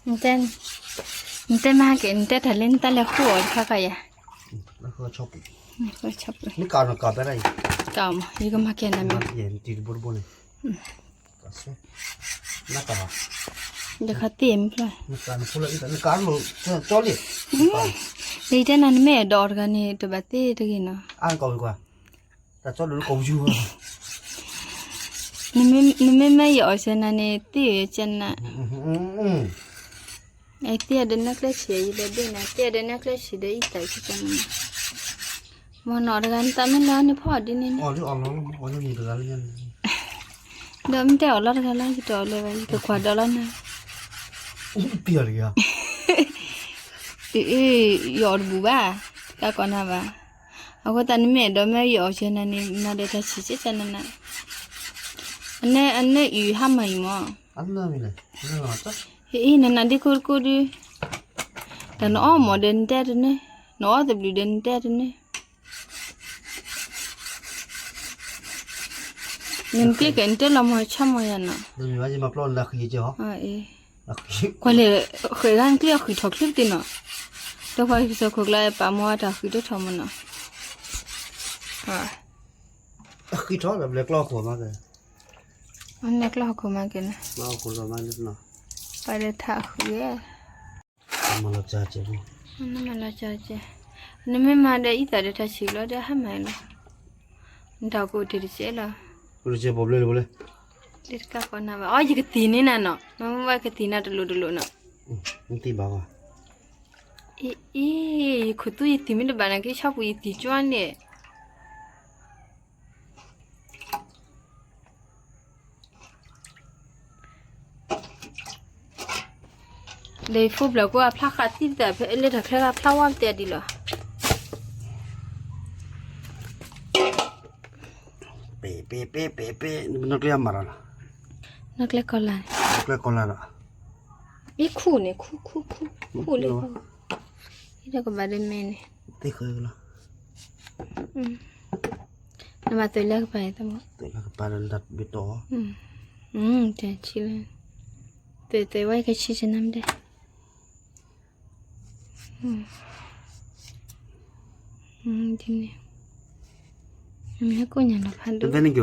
နတဲ, နတဲမၤက့ၤ နတဲတၢ်လၢနတၢ်လဲၤဃုအီၤတခါခါယၤ, နဃုအီၤ, ယကမၤက့ၤနၤမ့ၢ်, ယခီတ့ၢ်မ့ၢ်ဖျၢၣ်, လၢယတဲနၤနမ့ၢ်အဲၣ်ဒိးအီၤတဂၤန့ၣ် တဘၣ်သ့တဂ့ၤနီၤ, နမ့ၢ်မ့ၢ်ယအီၣ်စဲနၤန့ၣ် သ့ၣ်ယကနၣ်, သ့ၣ်အီၤဒီးနၢ်ကျဲဆံး ယလဲၤဘ့ၣ်နၤ သ့ၣ်အီၤဒီးနၢ်ကျဲဆံးဒီးအံသၣ်ကနၣ်, မ့ၢ်နီၢ်တဂၤနသးမ့ၢ်လီၤန့ၣ်ဖီအီၤဒ်န့ၣ်န့ၣ်, ဒီးမ့ၢ်တဲအီၤလီၤတဂၤလီၤ ယတအီၣ်လၢၤဘၣ် ယကကွၢ်ဒီးလီၤနၤ, ယအီၣ်တဘူၣ်ဘၣ်, တၢ်ကိးနၤဘၣ်, အဃိသတးနမ့ၢ်အဲၣ်ဒိးမ့ၢ်ယအီၣ်စဲနၤန့ၣ် မၤဒီးတၢ်ဆံးကနၣ်, အနၢအံၤဟါမၢ်အံၤမး, အံၤနနၤဒ်ခိၣ်တကိၢ်ဒု, တၢ်နအီၣ်မ့ၢ်ဒီးနတဲတန့ၢ်, နအီၣ်သဘျုးဒီးနတဲတန့ၢ်, နကျ့ကဲနတဲလီၤမီၤဆၣ်မီၤယၤနီၤ, ကွၢ်လဲၣ်, ဃဲၤဂၤနကျ့အီၤဃံးထီၣ်ချ့ပသ့ၣ်နီၤ, ဒီးပှၤကစၢၢ်ခိၣ်ကျါပာ်မီၤတၢ်ဃံး တထီၣ်မနီၤ, ဃံးထီၣ်ဒီးဘျဲၣ်ကျီၢ်ခိၣ်မးက့ၤ, ကျီၢ်ခိၣ်မးက့ၤ, ပာ်ဒီးထးဃံး, မၤလီၤကဲ, နမ့ၢ်မၤဒီးအံသၣ်ဒီးတၢ်ဆံးဘျီဒီးဟါမၢ်လီၤ, နတၢ်ကိးတ့ၢ်တကဲလီၤ, တကဲဘၣ်ဘျီလၢ, တကးကိးနၤဘၣ်, အီ ယကသံၣ်န့ၢ်နၤနီၤ, မ့ၢ်ဝဲကသံၣ်နၤတလိၣ်တလိၣ်နီၤ, အံ ယခိၣ်သူယသံၣ်မ့ၢ်တဘၣ် နက့ၤဆီပူၤယသံၣ်ကၠွန့ၣ်, ဒီးယဖိဘျၢၣ်ကိးအဖျါဃာ်သံသး ဖဲလၢတၢ်ချၢဃာ်ဖျါဝါပတဲဒ်လီၤ, ပဲပဲပဲပဲ, နီၢ်ကျဲမၤလီၤ, နီၢ်ကျဲကီၤလၤ, နီၢ်ကျဲကီၤလၤလီၤ, အံ ခူၣ်န့ၣ် ခူၣ် ခူၣ် ခူၣ် ခူၣ်လၢ, အံ တကဘၣ်ဒီးမဲန့ၣ်, သ့ၣ်ဃၢလီၤ, နဘၣ်သွဲၣ်လၢကပၤ, သွဲၣ်လၢကပၤဒီးတၢ်ဘ့ၣ်တီၢ်, တၢ်ဆံးလၢ, သွဲၣ်သွဲၣ်ဝဲကဆံးကနါမ့ၢ်ဒဲး, ဒ်န့ၣ်, မ့ၢ်ကိၣ်ညါနီၤဖးဒိၣ်, တမ့ၢ်, ဒ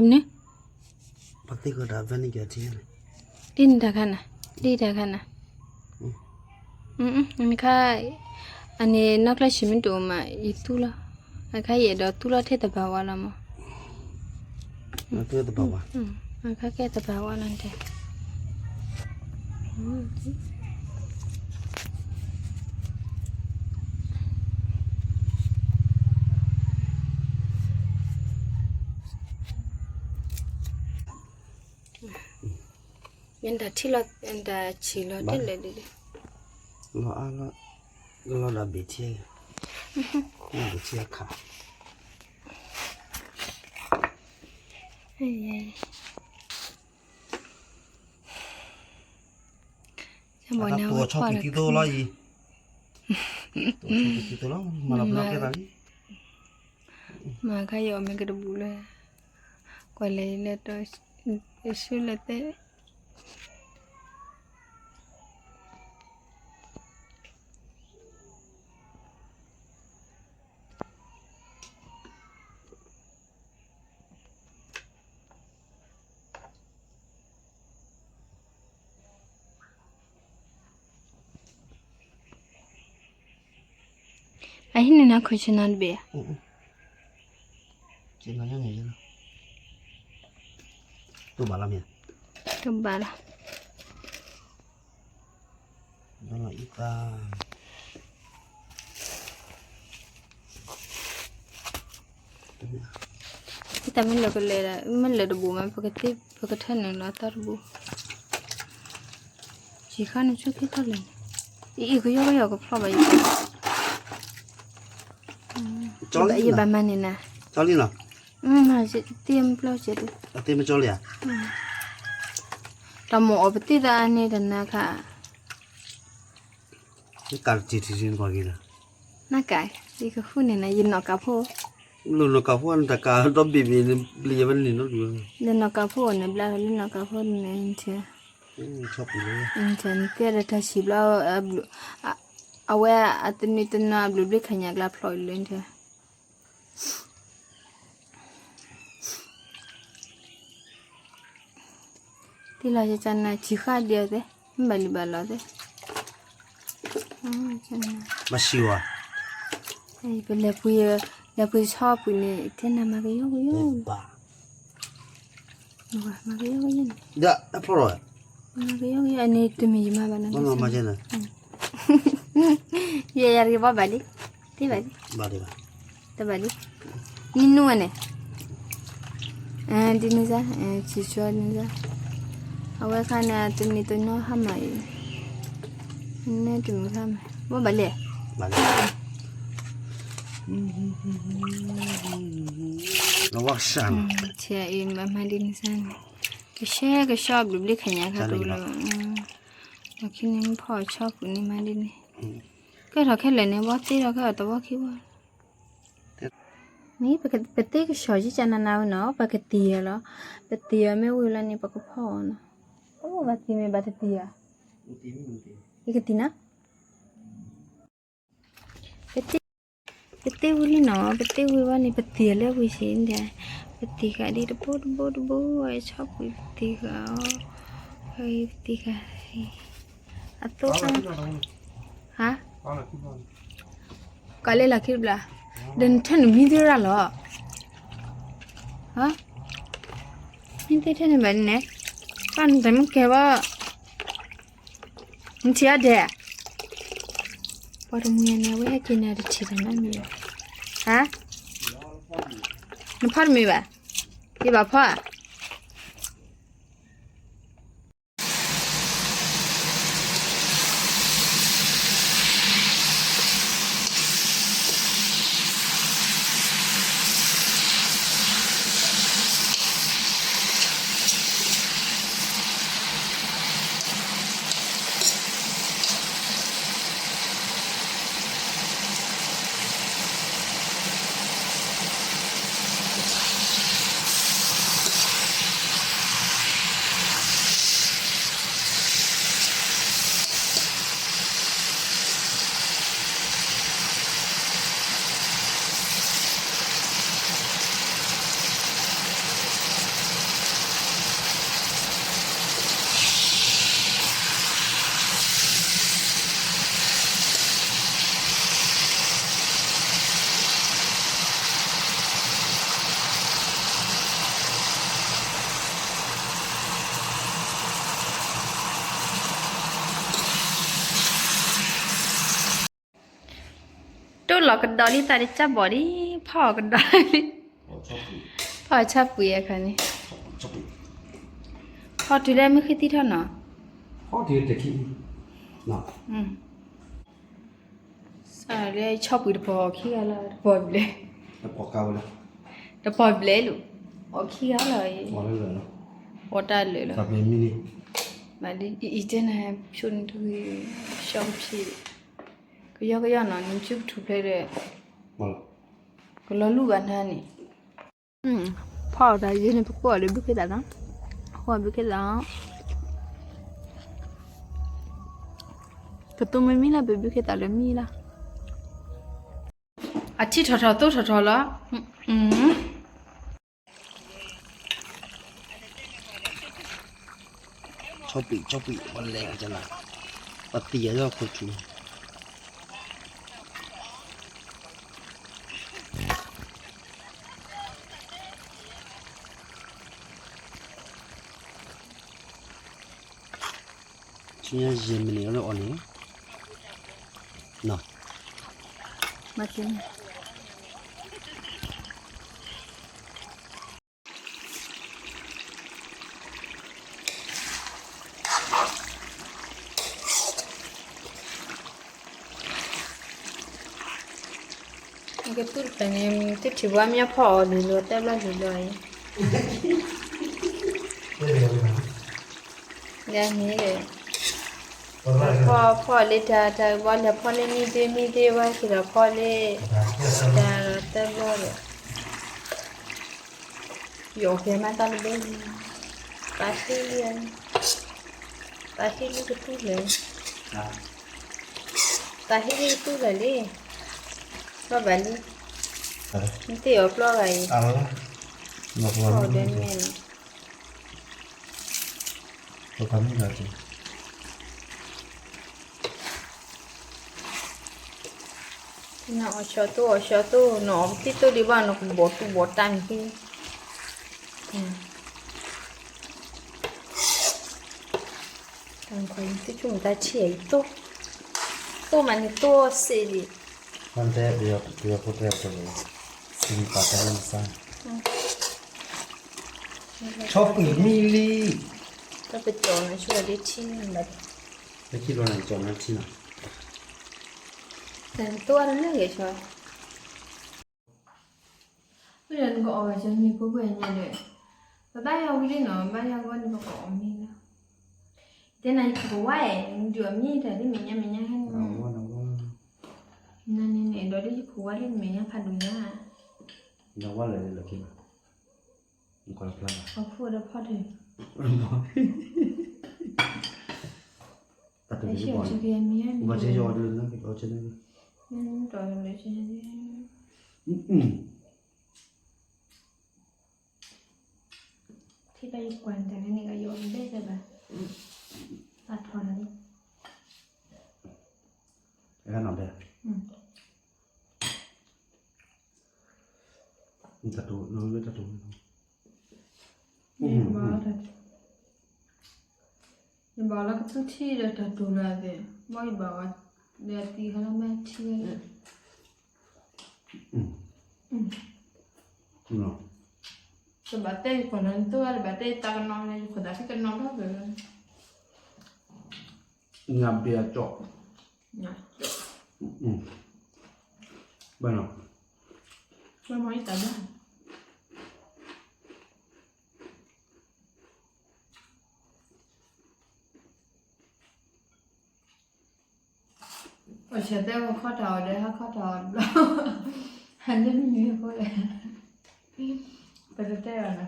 ်န့ၣ်တခါနၤ, ဒ်တခါနၤ, နခါ, အန့ၣ်နီၢ်ကျဲဆံးမ့ၢ်တအိၣ်မး ယသူလီၤ, အခါယအဲၣ်ဒိးသူလီၤ ထဲသပှၢ်ဝဲလီၤမး, အခါကဲသပှၢ်ဝဲလီၤတဲ မ့ၢ်တၢ်ထံၣ်လီၤ, တၢ်ဆံးလီၤတဲလဲၣ်ဒ်, လီၤအါလီၤ, လီၤဒီးဘ့ၣ်ထံ, ဘ့ၣ်ထံအခါ, တၢ်ပိာ်ဆီကွံာ်သံသိလီၤအံၤ, သံသိလီၤ မၤလီၤပနီၣ်ကဲသးလံ, မၤခါယအီၣ်မ့ၢ်ကတဘူးလၢ, ကွၢ်လဲၣ်လၢတၢ်, ယဆူလၢတဲ အဟံးန့ၢ်နၤခိၣ်ဆ့ၣ်နီၤတဘ့ၣ်ဧါ, တဘၣ်လီၤ, တၢ်မ့ၢ်လၢာ်ကလဲၤ, မ့ၢ်လၢာ်တဘူးမး ပကထၢနုာ်လီၤသီတဘူး, ယံာ်ခါနဆိက့ၤထီၣ်လဲၣ်, အံၤကယီကယီကဖျီၣ်ဘၣ်ယံာ်, ယဘၣ်မၤန့ၣ်နၤ, မၤသ့ၣ်မပျီစဲး, တၢ်မိၣ်အီၤပသ့ၣ်သးန့ၣ်တနၤခါ, နကး, နကး, ယကဃုန့ၣ်နၤ ယနီၢ်ကးဖိ, လၢနီၢ်ကးဖိနတၢ်ကးဒီဘ့ၣ်ဘ့ၣ်န့ၣ် ပျံၤယၤဝဲန့ၣ်နီတမံၤဘၣ်. လၢနီၢ်ကးဖိန့ၣ်ဘျါလၢနီၢ်ကးဖိန့ၣ် နထံၣ်, နထံၣ်ကဲဒီးတၢ်ဆံးဘျါ, အဝဲအတနံၤတနီၤအဘျုးဘျ့ခညၣ်ကျါဖျိးလၢနထံၣ် တံၢ်လီၤကနၤ ဆံးဃာ်ဒံးအီၤသ့, မ့ၢ်ဘၣ်လံဘၣ်လီၤသ့, ဘၣ်ဆံးဝဲ, ပလဲၤပှ့ၤ, လဲၤပှ့ၤဆီပှ့ၤန့ၣ် ထဲနၤမၤကယီကယီ, မၤကယီကယီန့ၣ်, မၤကယီကယီန့ၣ် တမ့ၢ်ယမၤဘၣ်နၤ, ယဲယၤတက့ၤဘၣ်ဘၣ်လံ, တဘၣ်လံ, တဘၣ်လံ, နံၤနူဝဲန့ၣ် ဒ်န့ၣ်စၢ်, ဆံးဆၢဒ်န့ၣ်စၢ်, အဝဲခါန့ၣ် တနံၤတနီၤဟါမၢ်အံၤ, နဲတမုာ်ဟါမၢ်, ဘၣ်ဘၣ်လဲၣ်, ဆံးအံၤမၤဒ်န့ၣ်စၢ်န့ၣ်, ကဆှဲကဆှီဘျုးဘျ့ခညၣ်ခါတအိၣ်လၢၤဘၣ်, လီၢ်ခံန့ၣ်မ့ၢ်ဖီအီၣ်ဆီပူၤန့ၣ်မၤဒ်န့ၣ်, ကဲထီၣ်ခဲလၢာ်န့ၣ် ဘီသ့ထီၣ်ခဲအီၤတဝီခံဝီ မ့ၢ်ပသ့ကဆှီကနၤနၤဝဲနီၤ, ပကတံၢ်အီၤလီၤ, ပတံၢ်အီၤမ့ၢ်ဝံၤလီၤန့ၣ် ပကဖီအီၤနီၤ, အိၣ်ဘၣ်တံၢ်မ့ၢ်ဘၣ်တတံၢ်ဧါ, ယကတံၢ်နၤ, ပသ့ဝံၤလံနီၤ, ပသ့ဝံၤဘၣ်န့ၣ် ပတံၢ်အီၤလၢဝံၤဆံးဒၣ်, ပတံၢ်ဃာ်ဒ်တဘိတဘိတဘိ, ဆီပူၤပတံၢ်ဃာ်အီၤ, ပတံၢ်ဃာ် အသိၣ်ဃာ်, ဟါ, ကလဲၤလီၤခံတဘျီ, ဒီးနထၢနမံသ့ရၣ်လီၤ, မံသ့ထဲန့ၣ်ဘၣ်န့ၣ်, ပၢ်နတမ့ၢ်ကဲဘၣ်, နထံၣ်အဒဲး, ပှၤတမှံၤန့ၣ် အဝဲဟဲက့ၤန့ၣ်တထံၣ်တၢ်နီတမံၤဘၣ်, ဟါ, နဖီတမံၤဘၣ်, ယဘၣ်ဖီဧါ တိၢ်လီၤကဒီးလံသးတကၢ်ဘီဒံး, ဖီၣ်ကဒီးလံ, ဖီၣ်ဆီပှံၤအခါန့ၣ်, ဖီၣ်တုၤလၢမုၢ်ဃ့သံထီၣ်နီၤ, ဖီၣ်တုၤတခံ, စးလၢဆီပှံၤတပီၤခံဂၤလီၤ, တပီၤဘျဲၣ်, တပီၤဘျဲၣ်လိၤ, အီၤခံဂၤလီၤ, အီၤတၢ်လၢာ်လီၤ, မၤလံအံၤတဲနၤ, ဖျိန့ၣ်တဂ့ၤ, ရှီကဖံး ကယီကယီနီၤ, နစုကထူၣ်ဖျဲးဒီး ကလီၤလူၢ်ဘၣ်နၤန့ၣ်, ဖီအီၤတၢ်ယဲန့ၣ် ပကိးအီၤဒီးဘုခ့သၣ်နီၤ, ဃိဘုခ့သၣ်, ပသိမ့ၢ်မံလၢပဘုခ့သၣ်လၢမံလၢ, အထံထီၣ်ထီၣ်သိထီၣ်ထီၣ်လီၤ, ဆီပှံၤ ဆီပှံၤ ပလဲၤကနၤ, ပတံၢ်အီၤလၢခိၣ်ထူၣ် ဆူညါယဲၢ်မံးနံးလၢအီၤန့ၣ်, ကသူၣ်တဖျၢၣ်န့ၣ် သုထံၣ်ဘၣ်မ့ၢ်ဖီအီၤလံၤလီၤ တဲဘျီလံၤလီၤအံၤ, ယၤန့ၣ်, ဖီ ဖီလၢတၢ် တၢ်ဘီလဲၤဖီလၢမံသ့မံသ့ဝဲက့ၤဒီးဖီလၢ, တၢ်တဲဘျီဒီး, ယီၤကဲမးတၢ်တဘ့ၣ်, တၢ်ဟ့ၣ်လံ, တၢ်ဟ့ၣ်လံကတူၢ်လဲၣ်, တၢ်ဟ့ၣ်လံကတူၢ်လဲၣ်လံ, ဘၣ်ဘၣ်လံ, နတ့ၢ်အီၤပျီၢ်ဂၤအံၤ, အီၤဒဲမဲာ်န့ၣ် နအီၣ်ဆီတိၢ်အီၣ်ဆီတိၢ် နအီၣ်ပထံၣ်တိၢ်ဒံးဘၣ် နကဘီၣ်တူၢ်ဘီၣ်တၢ်န့ၣ်, တၢ်နခွါယတဆိကမိၣ်တၢ်ဆံၣ်အံၤတိၢ်, တိၢ်မးန့ၣ်တိၢ်စ့ဒံး, ပယီၤဖိတဲအီၤ စံပာ်တၢ်လၢနစၢ်, ဆီပှံၤမံလံ, တၢ်ပကၠီၤနၤဆိဒီးထံနၤဘၣ်, လၢခံဘျီနကၠီၤနၤထံနၤ, တၢ်တိၢ်အါတမ့ၢ်ဂ့ၤဆီ ပယီၤနကအီၣ်ဝဲဆီမံၤဖိခွဲးညါဒီး, ပဘၣ်ယီၤဝံၤလံနီၤ ဘၣ်ယီၤဝံၤန့ၣ်ပကအီၣ်မ့ၤလီၤ, တဲနၤယခိးဝါအဲၣ် ဒုးအီၣ်မ့ၤတၢ်ဒ်မဲာ်ညါမဲာ်ညါဟဲန့ၣ်, နန့ၣ်န့ၣ် ဒီးဒ်ယခိးဝါလၢမဲာ်ညါဖးဒိၣ်ညါ, ဒီးဝါလၢာ်လၢာ်ခံဘၣ်, နကွၢ်ဖျါဘၣ်, အီၣ်ခိၣ်ဒီးဖီၣ်တၢ်, တၢ်တမံၤဘၣ်, ဘၣ်ဆ့ယီၤဒ်လၢနကီၢ်ဆ့န့ၣ်, တီၢ်လၢဆ့န့ၣ်, ထံၣ်တၢ်ယကွၢ်တၢ်န့ၣ်ကယီၤဘဲဘဲဘၣ်, တၢ်ထီၣ်န့ၣ်, အဲၣ်နီၣ်ဘဲ, တၢ်တိၢ်, တၢ်တိၢ်, ယဘၣ်လၢကသူထံၣ်ဒီးတၢ်တိၢ်လၢအသ့ၣ်, ဘၣ်ယဘၣ်ဝဲ, ဒီးသံခါလၢမဲာ်ထံဝဲ, တဘၣ်တဲယခိၣ်နၢ်နသိၣ်ဝဲ တဘၣ်တဲယတၢ်ကနီၤလဲၣ် ယခိၣ်သးဖံကနီၤထီၣ်က့ၤဝဲ, ညၣ်ဘ့ၣ်အကၠီၣ်, ဘၣ်နီၤ, ဘၣ်မ့ၢ်ယတၢ်ဘၣ် အဆၢတဲဝဲခီၣ်ထီၣ်အီၤဒီး ဟးခီၣ်ထီၣ်အီၤတဘျီ, ဟးန့ၢ်မံၤအဃိလဲၣ်, ပတတဲအီၤနီၤ,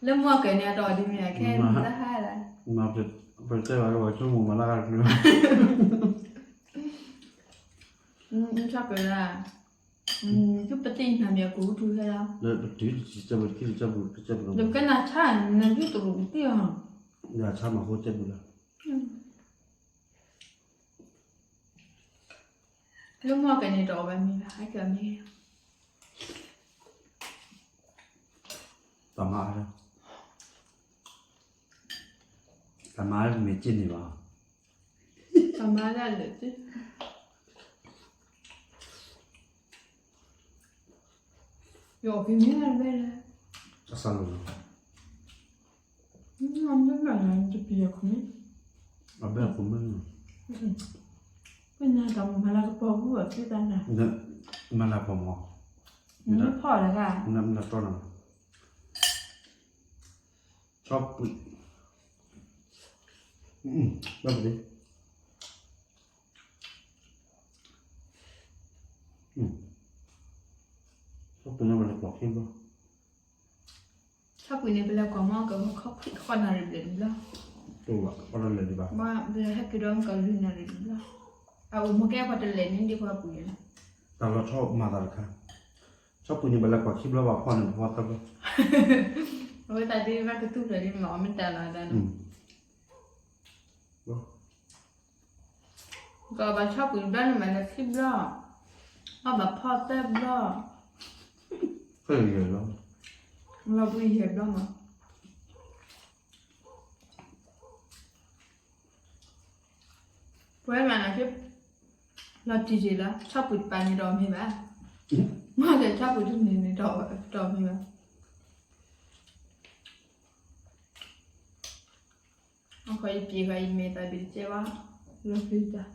လၢမုၢ်ကဲၤန့ၣ် အတအီၣ်ဒ်မ့ၢ်အခဲမုၢ်တဟါလၢ, ပတဲဘၣ်ဝဲဆိကမိၣ်မၤလၢဂၤတချုး, ဆၣ်ပၢၤလၢ သုပတံၢ်နၤမ့ၢ်အကိာ်ကထူဟဲလီၤ, လၢပတံၢ်တစဲးပူၤတကံၢ်တစဲးပူၤတစဲးပူၤ, လၢပကနၣ်ဆၣ် နသုတရူးကတံၢ်အီၤ, ယဆၣ်မၤဃိစဲးပူၤလီၤ, လၢမုၢ်ကဲၤန့ၣ်တအီၣ်ဘၣ်မ့ၤဘၣ် ဟဲက့ၤအီၣ်မ့ၤ, တၢ်မၤအါ, တၢ်မၤအါမ့ၢ်က့ၢ်န့ၣ်ဘၣ်, တၢ်မၤအါလၢအလၢာ်က့ၢ် ယအီၣ်က့ၤမ့ၢ်လၢဘဲလဲၣ်, အစၢ်လိၤလီၤ, မ့ၢ်လၢတပျံၤအီၤခိၣ်မ့ၢ်, အဘဲအခိၣ်မ့ၢ်, ပနၤတၢ်မၤလၤကပီၤပူၤအီၤသ့တၢ်နၤ, မၤလၤကပီၤမး, မ့ၢ်ဖီၣ်လၢၤဂၤ, မ့ၢ်လၢတီၢ်နၤ, ဆီပှံၤ, ဘၣ်ပဒ့ ဆီပှံၤန့ၣ်ပလဲၤကွၢ်ခံဘျီ, ဆီပှံၤန့ၣ် ပလဲၤကွၢ်မ့ၢ်ကခီခွံၣ်ဃီနၣ်ရံၣ် ဘျဲၣ်တဘျီ, တအိၣ်ဘၣ် ပလဲၤဟဲက့ၤဒီးမ့ၢ်ကလွံၢ်နၣ်ရံၣ်တဘျီ, အအိၣ်မ့ၢ်ကဲပှၤတလဲၤန့ၣ်ဒ်ပှၤပှံၤန့ၣ်, တၢ်လီၤဆီမၤသးတခါ, ဆီပှံၤန့ၣ်ပလဲၤကွၢ်ခံဘျီဘၣ်ဖီၣ်န့ၣ်ပဖီၣ်သၢဘျီ, အဝဲတၢ်ဒ်ဘၣ်ကသူၣ်ဖျဲးဒ်မ့ၢ်အီၣ်မ့ၢ်တၢ်လီၤတၢ်န့ၣ် ကဘၣ်ဆီပှံၤတဘျီန့ၣ်မးလၢခံဘျီ, ဘၣ်ဘၣ်ဖီၣ်သၢဘျီ, လီၤဘှံးယဲၢ်ဘျီမး, ပဝဲမးနၤက့, လီၤတံၢ်တ့ၢ်လီၤ ဆီပှံၤတပၤန့ၣ်တအီၣ်မ့ၤဘၣ်, မ့ၢ်ဒီးဆီပှံၤတန့ၢ်န့ၣ်တအီၣ်မ့ၤဘၣ် အခီယပျံၤဃာ်ယမဲာ်သးဘ့ၣ်တကဲဘၣ်, လီၤပျံၤတၢ်,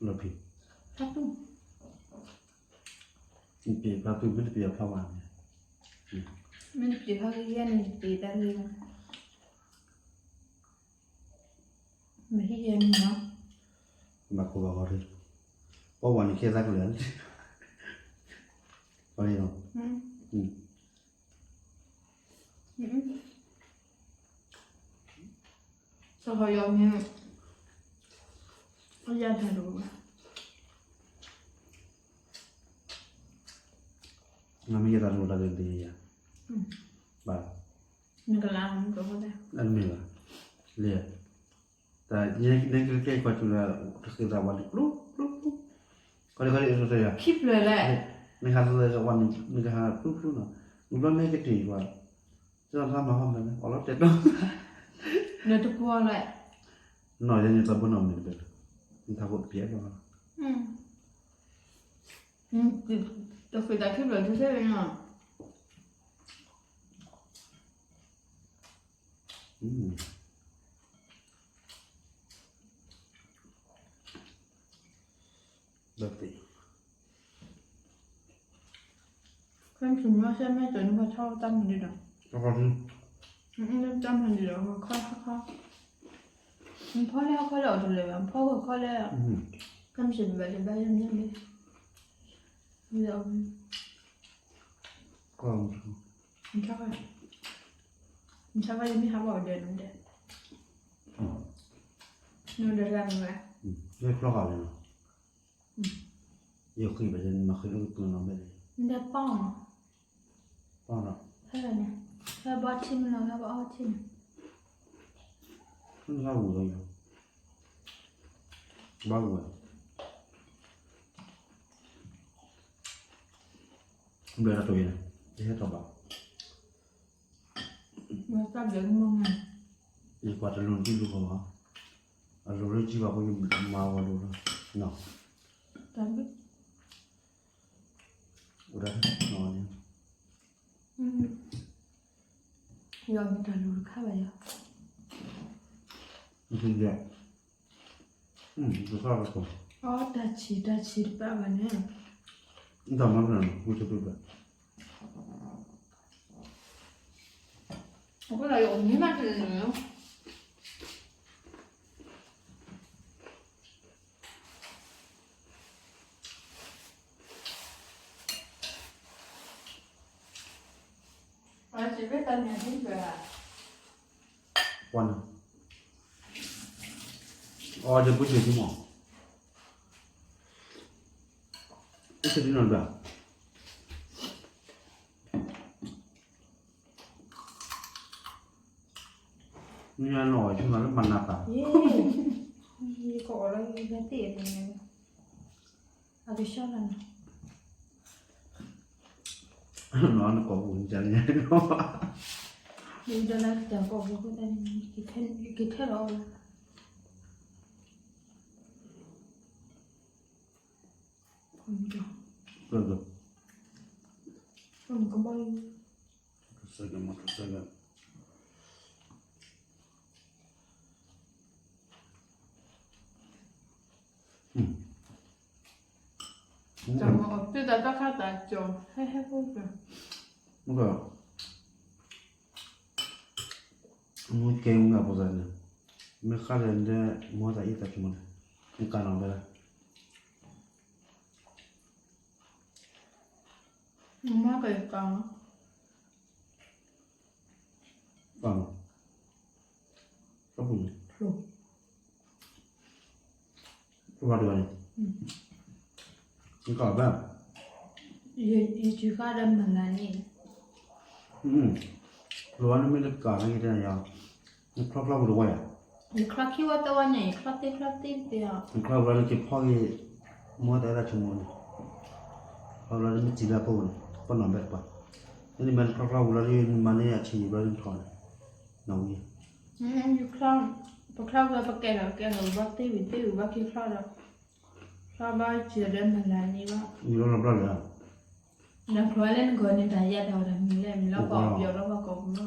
လီၤပျံၤ, ဖးသူ, ယပျံၤဖးသူမ့ၢ်တပျံၤအဖီဘၣ်န့ၣ်, မ့ၢ်တပျံၤဖးကယဲၢ်န့ၣ် ယပျံၤတၢ်တဂ့ၤဘၣ်, မဟံၣ်ယဲၢ်န့ၣ်လီၤ, ဘၣ်ခိၣ်ဘၣ်ဂီၤတဂ့ၤ, ပီၢ်ဝါန့ၣ်ခဲသးကလဲာ်, ပီၢ်န့ၣ်လီၤ, စီၤဟီယီမ့ၢ် အယၤတၢ်တအိၣ်ဘၣ်. နမ့ၢ်ယဲတၢ်တအိၣ်တၢ်တသ့ၣ်ညါ, ဘၣ်, နကလါမ့ၢ်ကအိၣ်ဒၣ်, အမ့ၢ်ဘၣ်, လၢ တၢ်ညါနကကဲကွၢ်ထူလၢ တဃ့သးဝါလံ ပျူပျူပျူ, ခီဒံခီဒံ ခံဖျၢၣ်လဲၣ်, နဟးသၢသၢဝါ နကဟးပျူပျူနီၤ, နဘျီမ့ၢ်ကတ့ၢ်ကွၢ်, သးမၤဟီၣ်မၢ်န့ၣ် အီၣ်လီၤတဲာ်တီ, နတကွီၢ်လဲၣ်, နီၢ်ယဲန့ၣ်သးဘိနီၢ်မ့ၢ်တဘဲ, နထးခိၣ်တပျဲၢ်လီၤ, တဃ့သးခံဖျၢၣ်ထဲထဲနီၤ. လၢသ့ၣ်, ခဲမုၢ်ဆ့ၣ်မီၢ်ဆဲမဲာ်ကၠီၤန့ၣ် ပှၤဆီတၢ်မနုၤဒီး, တၢ်မနုၤဒီး ခီခီ, နဖီလၢဟီၣ်ခီလၢအီၤတလဲၤဘၣ် နဖီဂီၤခီလၢ, ခဲမုၢ်ဆ့ၣ်ဘၣ်လၢဘၣ်ယဲၢ်မ့ၢ်, နဆါခါ, နဆါခါယမ့ၢ်ဟးဘၣ်အီၤဒဲးနဒဲး, နဒဲးတဂၤမ့ၢ်ဝဲ, လၢဖျီဃာ်ဝဲနီၤ, ယဃ့ဘၣ်ယဲၢ်မၤဃ့လၢကပၢၤနီၤဘဲၣ်, နဒဲးပီၢ်နီၤ, ပီၢ်နီၤ, ဖဲန့ၣ်, ဖဲဘီထံမ့ၢ်နီၤ ဖဲဘီအီထံန့ၣ်, ဘၣ်ဝဲ, ဘၣ်ဝဲ ဘျဲၣ်တၢ်တိၢ်အံၤန့ၣ်, ယဟဲထီၣ်ဘၣ်, ယကွၢ်တလိၤနတံၢ်လိၤဃီလီၤ, အလိၤလၢကံဘၣ်ဖိယမၤဝဲလိၤလီၤ, နီၤ, ဝဲဒၣ်, ယတၢ်လိၤတခါဘၣ်ယၤ, တခါ, အီ တၢ်ဆံးတၢ်ဆံးတပာ်ဘၣ်န့ၣ်, တၢ်မၤန့ၣ်, အဃိဒီးယအိၣ်မံမးတန့ၣ်လီၤ. ပှၤန့ၣ်, အီ ယကွၢ်စ့ၢ်ကီးမး, အစ့ၢ်ကီးနီတဘျီ မ့ၢ်နီၢ်အီၤ ဆိကမိၣ်လၢမၤနးသး, ယကအီၣ်လၢယတၢ်သ့ၣ်န့ၣ်, အကဆှီလီၤနီၤ, နီၢ်နကိာ်ပူၤန့ၣ်, မ့ၢ်ဒီးလၢတၢ်ကိာ်ပူၤအဃိသတးန့ၣ် ယကထဲလီၤအီၤလီၤ. ကဘီယူၤ, တစဲးကဲမး တစဲးကဲ, တၢ်မၤအီၣ်သ့တၢ်တၢ်ခါတၢ်ကၠီၤ ဟဲဟဲဖိကျၢၤ, မ့ၢ်ကီး, မ့ၢ်ကဲမ့ၢ်အဖိသၣ်န့ၣ်, မ့ၢ်ဃါဒီး မ့ၢ်တၢ်အံၤတၢ်ကမီၤန့ၣ်, မ့ၢ်ကးနီၢ်ဘဲလၢ မ့ၢ်ကဲကး, ကးနီၢ်, ကပူၤန့ၣ်, ကပူၤတဂၤန့ၣ်, မ့ၢ်ကးဘၣ်, ယစုဃါဒီးမုၢ်လၢ်န့ၣ်, လီၤဝဲန့ၣ်မ့ၢ်တကးန့ၣ်ကတဲယၤ, နချီချီပူၤတဝါယၤ, ယချီခံဝဲတဝါန့ၣ် ယချီသ့ချီသ့သ့, နချီပူၤလၢနက့ၤဖီက့ၤ, မ့ၢ်တၢ်အဲၣ်တၢ်ဆိကမိၣ်န့ၣ်, ချီပူၤလၢနမ့ၢ်စံးလၢအဖိန့ၣ် ပနီၢ်ဘဲတပၤ, နမ့ၢ်နချီချီပူၤလၢနမၤန့ၢ်အဆံးဘျီနထီၣ်န့ၣ်, နီၢ်ဝံၤ, ပချီပူၤလၢပကဲလီၤ ပကဲလီၤ ဘၣ်သ့ဝံၤသ့ဝံၤ ဘၣ်က့ၤချီဒီး, ချီဘၣ်စၢၤဒီးမုၢ်လၢ်န့ၣ်ဘၣ်, လီၤဘျီလၢ နချီလၢနဂီၢ်န့ၣ် တၢ်ယၤတၢ်ဝဲတၢ်မံၤလဲၣ် မံၤလီၤပှၤပျီလီၤပှၤကိာ်ပူၤလီၤ,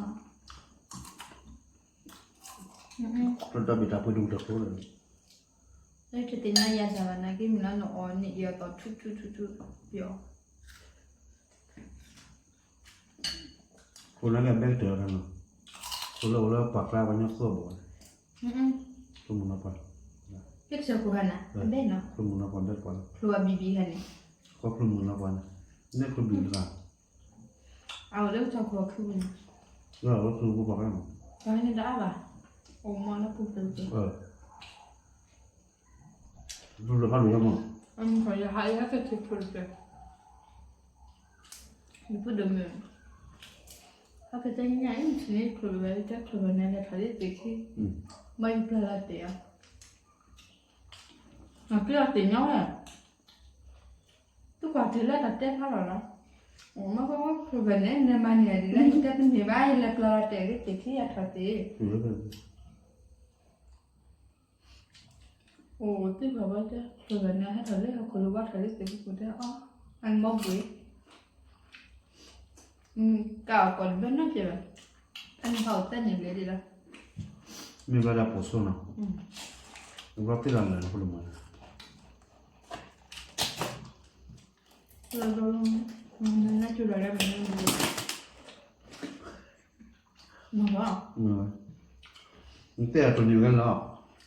တၢ်ဘံၣ်တၢ်ဖှိၣ်ဒိၣ်တၢ်ဖိလီၤ, လၢတသ့ၣ်ညါယၤတၢ်ဘၣ်နာ်က့ မံၤလီၤနအီၣ်န့ၣ် ယအီၣ်သီၣ်ထူထူထူထူပျီၤ ခိၣ်လၢကဘဲကတၢၢ်လီၤနီၤ, ခိၣ်လၢအိၣ်လၢပှၤကျါပှၤကညီသိးဘၣ်န့ၣ်, ဖျိမုၢ်လီၤပှၤ, ဖျိမုၢ်လီၤပှၤဘဲပှၤလီၤ, ဖျိဘံဘံခါန့ၣ်, ဃီဖျိမုၢ်လီၤပှၤန့ၣ်, နဲဖျိဘံတဂၤ, အအိၣ်လၢကထီၣ်ခိၣ်ခုန့ၣ်, လၢသူပှၤကညီ, တၢ်န့ၣ်တအါဘၣ်, အိၣ်မးလၢပူၤပူၤ, ပူၤပူၤဖးဒိၣ်ယမး, ယဟးယဟဲက့ၤထံၣ်ဖုတဖျၢၣ်, ယဖိဒိၣ်မုၣ်, ဟဲက့ၤတနံၤညါအံၤ ထံၣ်န့ၣ်ချိၣ်ဝဲ တၢ်ချိၣ်ဝဲန့ၣ်လဲၤထီၣ်လၢသ့ၣ်ခံ, ဘၣ်ယပျၢ်လီၤတဲာ်အီၤ, နကျၢၢ်အီၤသ့ၣ်ညါဝဲ သူကွၢ်တုၤလၢတၢ်တဲဖးလီၤလီၤ, မ့ၢ်ကဝဲချိၣ်ဝဲန့ၣ် နမၤန့ၢ်ဒ်လဲၣ် ယတဲတမ့ၢ်ဘၣ် ယလဲၤပျၢ်လီၤတဲာ်လၢသ့ၣ်ခံအထီၣ်သ့ၣ်, အိၣ်သ့ၣ်ဘၣ်ဝဲတဲ ချိၣ်ဝဲန့ၣ် ဟဲထီၣ်လၢဟီၣ်ခိၣ်လၢဘၣ်ထီၣ်လၢသ့ၣ်ခိၣ်တဲအီၤ, အမ့ၢ်ဘှံး ကၢ်အီၤကိးတဘျီနီတဘျီဘၣ်, အန့ၣ်ဟးအိၣ်သၢနံၣ်ဘျဲၣ်ဒံးလီၤ, မ့ၢ်ဘၣ်ဒၣ်ပိာ်ဆိနီၤ, ဘျီသ့ၣ်လၢ်လၢ်နီၤ ဖိလၢမၤလၢ်, လၢ်လၢ်လၢ်, နကၠူလီၤလၢမနုၤ, မ့ၢ်ဘၣ်, နတဲအကလုၢ်ဝဲလီၤ,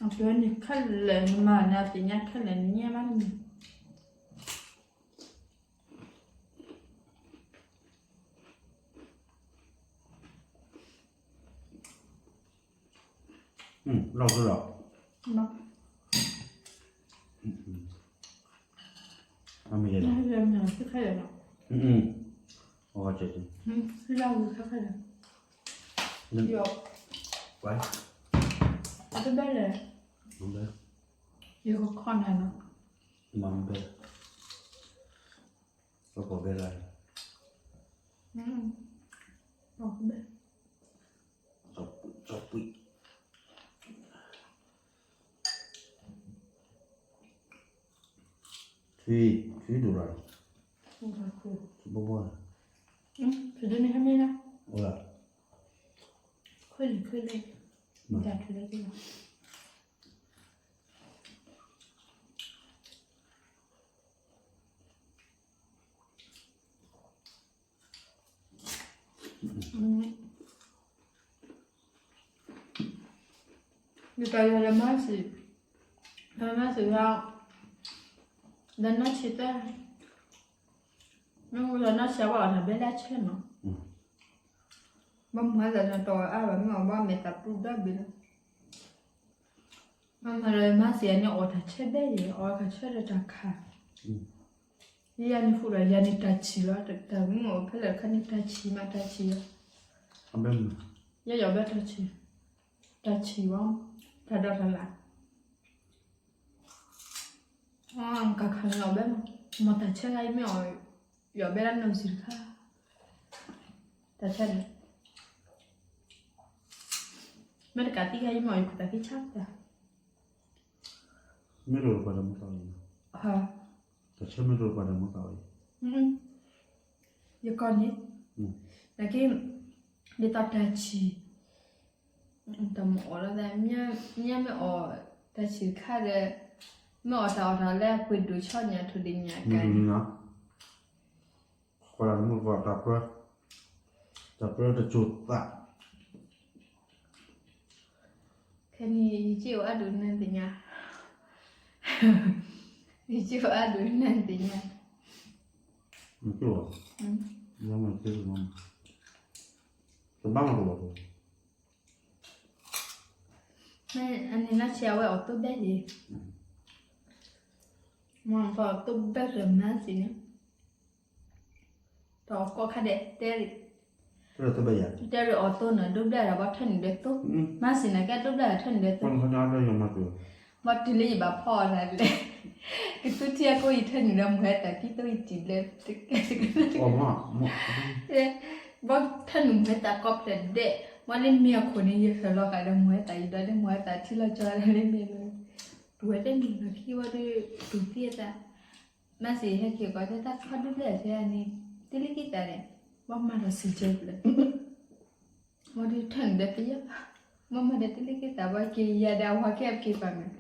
အကလုၢ်န့ၣ်ခဲလၢာ် နမၤနၤသ့ၣ်ညါခဲလၢာ် နညါဘၣ်န့ၣ် လီၤကလီၤ, အမ့ၢ်ယဲလီၤ, အဝဲကဲ, ဝဲ, အတဘဲလဲၣ်, ယကခီနၤနီၤ, မၤဘဲ, ပကီၢ်ဘဲလၢ, ပကီၢ်ဘဲ, ကီၢ်ပှံၢ်, ထွံၣ်, ထွံၣ်ဒိၣ်လီၤ, ဘီဘီ, ထွံၣ်ဒိၣ်န့ၣ်ဟဲမ့ၢ်လၢ, ခွံလံၤခွံလံၤ, မတၤထွံၣ်လၢကလီၤ ယတၢ်ယၤလၢမၤစံး, လၢမၤစံးဝဲ, လၢနီၢ်ဆံးတၢ်, မ့ၢ်လၢနီၢ်ဆံးအဝဲအီၣ်တၢ်ဘဲလၢဆဲနီၤ, ဘၣ်မၤသးနတီၢ်အါဘၣ် မ့ၢ်အီၣ်ဘၣ်မဲာ်သးပူၤဒီဘ့ၣ်လီၤ, မၤမၤလၢမၤစံးအန့ၣ်အီၣ်တၢ်ဆဲဘဲယဲၢ် အီၣ်တၢ်ဆဲဒီးတၢ်ခါ ယဲယၤန့ၣ်ဃိဒီး ယၤန့ၣ်တၢ်ဆံးလီၤ, တၢ်မ့ၢ်အိၣ်ဖဲလဲၣ်တခါန့ၣ် တၢ်ဆံးမး တၢ်ဆံးလီၤ, ယဲယီၤဘဲတၢ်ဆံး, တၢ်ဆံးဝဲ, တၢ်ဒိးတၢ်လၢ်, ကခါန့ၣ်အီၣ်ဘဲမး, မ့ၢ်တၢ်ဆဲဂၤအံၤမ့ၢ်အီၣ်, ယီၤဘဲဒၣ်နီၢ်ဆံးတခါ, တၢ်ဆဲန့ၣ်, မ့ၢ်တကးသံဂၤအံၤမ့ၢ်အီၣ် ယခိၣ်သးသံဆါတၢ် မ့ၢ်တအိၣ်ပှၤဒီးမူသးဝဲ, တၢ်ဆၢမ့ၢ်တအိၣ်ပှၤဒီးမူသးဝဲ, ယကီၢ်န့ၣ်, နာ်က့, ဒ်သိးတၢ်ဆံး, တၢ်မ့ၢ်အီၣ်လီၤသး, မ့ၢ်မ့ၢ်အီၣ်, တၢ်ဆံးတခါဒီး, မ့ၢ်အီၣ်တၢ်အီၣ်တၢ်လၢအပှ့ၤဒိၣ်ဆီညၣ်ထိၣ်ဒ့ၣ်ညၣ်ကါန့ၣ် ဃီလၢတမူတကိးတၢ်ပြၢ, တၢ်ပြၢတစိၤသး, ခဲန့ၣ် ယစ့အိၣ်အါဒိၣ်နၢ်သ့ၣ်ညါ, ယစ့အိၣ်အါဒိၣ်နၢ်သ့ၣ်ညါ, တဘၣ်မၤတဘၣ်, အန့ၣ်လၢဆံးအဝဲအီၣ်သိဘဲယဲၢ်, မ့ၢ်အီၣ်သိဘဲရၢၢ်မၤစံးန့ၣ် တၢ်အီၣ်ကိးခါဒဲး တဲရ့ၣ်, တဲရ့ၣ်အီၣ်သိန့ၣ် ဒိဘျဲၣ်ဒီးဘၣ်ထၢနုာ်ဒီးသိ, မၤစံးန့ၣ်ကဲဒိဘျဲၣ်ဒီးထၢနုာ်ဒီးသိ, ဘၣ်တုၤလၢယဘၣ်ဖီအီၣ်တၢ်လဲၣ်, ကသူထံအကိးယထၢနုာ်ဒီးမုၢ်ဟဲသးခံ သိယတံၢ်ဘျဲၣ်, ဘၣ်ထၢနုာ်မုၢ်ဟဲသးကိးဖျဲးဒဲး, ဘၣ်လၢမ့ၢ်အခိၣ်န့ၣ် ယဟၢၣ်လီၤဃာ်ဒီးမုၢ်ဟဲသး ယဒိးလၢမုၢ်ဟဲသးထံလီၤကၠီလၢမ့ၢ်လၢ, ပဝဲတန့ၢ်လီၤခံဝဲဒီး တူၢ်သံအသး မၤစံးဟဲက့ၤကီးတဲတၢ်ခီဒိဘျဲၣ်ထဲန့ၣ်, တလံၤက့ၤသးန့ၣ်, ဘၣ်မၤဒီးစံးကဲဖျၢၣ်, ဘၣ်ဒီးထၢနုာ်ဒီးသယီ, ဘၣ်မၤဒီးတလံၤက့ၤသး ဘၣ်က့ၤယၤဒီးအဝၤကဲအက့ၤပာ်မး,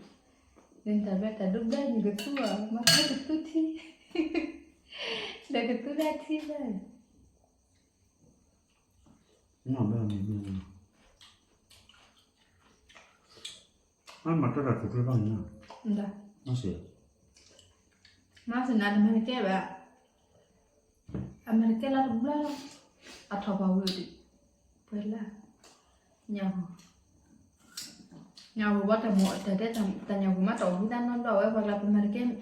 နတၢ်ဘျၢတၢ်ဒိဘျဲၣ်န့ၣ်ကသူအီၤ မၤဖဲကသူထံ, ဒီးကသူဒၣ်ထံဘျဲၣ် မ့ၢ်ဘၣ်မ့ၢ်ဘၣ်, အမၤတၢ်တၢ်ထူၣ်ဖျဲဘၣ်န့ၣ်, မၤစ့ၢ်, မၤစ့ၢ်နၤတမၤတကဲဘၣ်, အမၤတကဲလၢတဘျီလီၤ, အထီၣ်ပှၤဝံၤဒံး, ပှဲၤလၢ ညၣ်ဂိၢ်, ညၣ်ဂိၢ်ဘၣ်တၢ်မိၢ် တၢ်တဲတၢ်ညၣ်ဂိၢ်မး တအိၣ်ဘၣ်တၢ်နီတဘျီဝဲ ပှၤလၢပမၤတကဲမ့ၢ်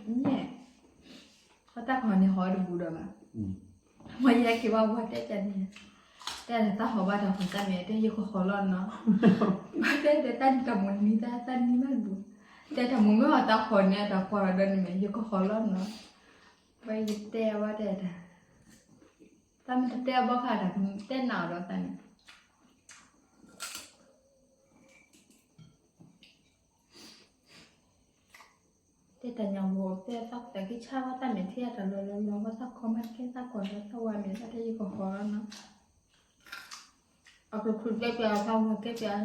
တၢ်ခီန့ၣ်ဟီတဘူးဒီးဘၣ်, မ့ၢ်ယဲက့ၤဘၣ်ဝဲတဲကန့ၣ်, တဲတၢ်သးဟီဘၣ်တၢ်ခီတၢ်မ့ၢ် တဲယကဟီလီၤနီၤ, ဘၣ်တဲတဲတၢ်တၢ်မိၢ်နံၤတၢ် တၢ်နံၤမးတဘူး, တဲတၢ်မိၢ်မ့ၢ်အီၣ်တၢ်ခီန့ၣ် တၢ်ကွၢ်ဒီးန့ၣ်မ့ၢ် ယကဟီလီၤနီၤ, ဘၣ်ယတဲဝဲတဲတၢ် တၢ်မ့ၢ်တတဲအဘီခါတၢ် တဲနးအီၤဒီးသးန့ၣ်, တဲတၢ်ညၣ်ဂိၢ် တဲသးက့ၤဆါဘၣ်တၢ်မဲာ်ထံအတၢ် လီၤလီၤလီၤ ဘၣ်သးခီမးတကဲသးကွၢ်ဒီးသးဝဲမဲာ် တၢ်တဲယကဟီလီၤနီၤ, အကခုၣ်ကဲပျး အဖးဝဲကဲပျး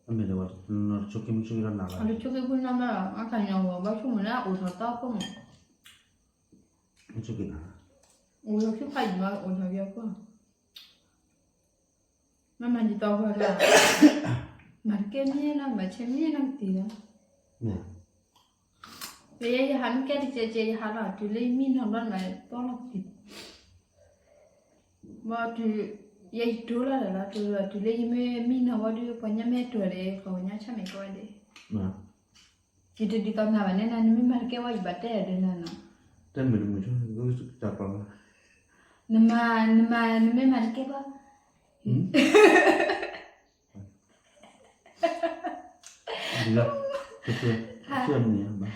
အမ့ၢ်လၢဝဲ ဆိကမိၣ်ဆိကမိၣ်လီၤနၤလီၤ အတဆိကမိၣ်ဆိကမိၣ်နီၤမး အတၢ်ညၣ်ဂိၢ် ဘၣ်ဆိကမိၣ်လၢအအိၣ်ထီၣ်သီဖိမး ဆိကမိၣ်နၤ အိၣ်ထီၣ်ခံဖးယံၤမး အိၣ်ထီၣ်ကဲဖိ မ့မ့ၢ်ဒ်သိးဝဲဒၣ် မၤတကဲမ့ၢ်နီၤ မၤဆဲမ့ၢ်နီၤကသံၣ်လီၤ လၢယဲယဟးမ့ၢ်ကဲတကဲကဲ ယဟးလီၤ တုၤလၢယမံနီၤဘျီမး ပီလီၤကသံၣ် ဘၣ်တုၤ ယဲယတိၢ်လီၤဒီးလီၤ တုၤ တုၤလၢယမ့ၢ်မံနီၤဝဲဒုး ပှၤညါမ့ၢ်တိၢ်ဒီး ပှၤညါဆါမ့ၢ်ကဝဲဒၣ် ယတဒ်သိးနၤဘၣ်နဲနၤ နမ့ၢ်မၤတကဲဝဲ ယဘၣ်တဲဒ်နၤနီၤ တၢ်မ့ၢ်တမုာ်ဆိ တၢ်ပာ်ဝဲ နမၤ နမၤ နမ့ၢ်မၤတကဲဘၣ် ဒ်လီၤ တသ့ တသ့မုာ်ဘၣ်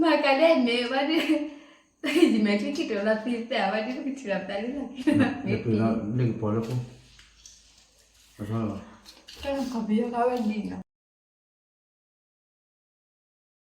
မၤကဒဲမ့ၢ်ဘၣ်ဒ် ယမဲာ်ချံခံတီၤလီၤသံသးဝဲဒ် ပကထံၣ်လီၤပသးလၢလီၤ မ့ၢ်ပလီၤလ့ၣ်ကပီၤလၢခိ ပထီလီၤ တၢ်ကီၢ်ပယီၤကဝဲဒ်နီၤ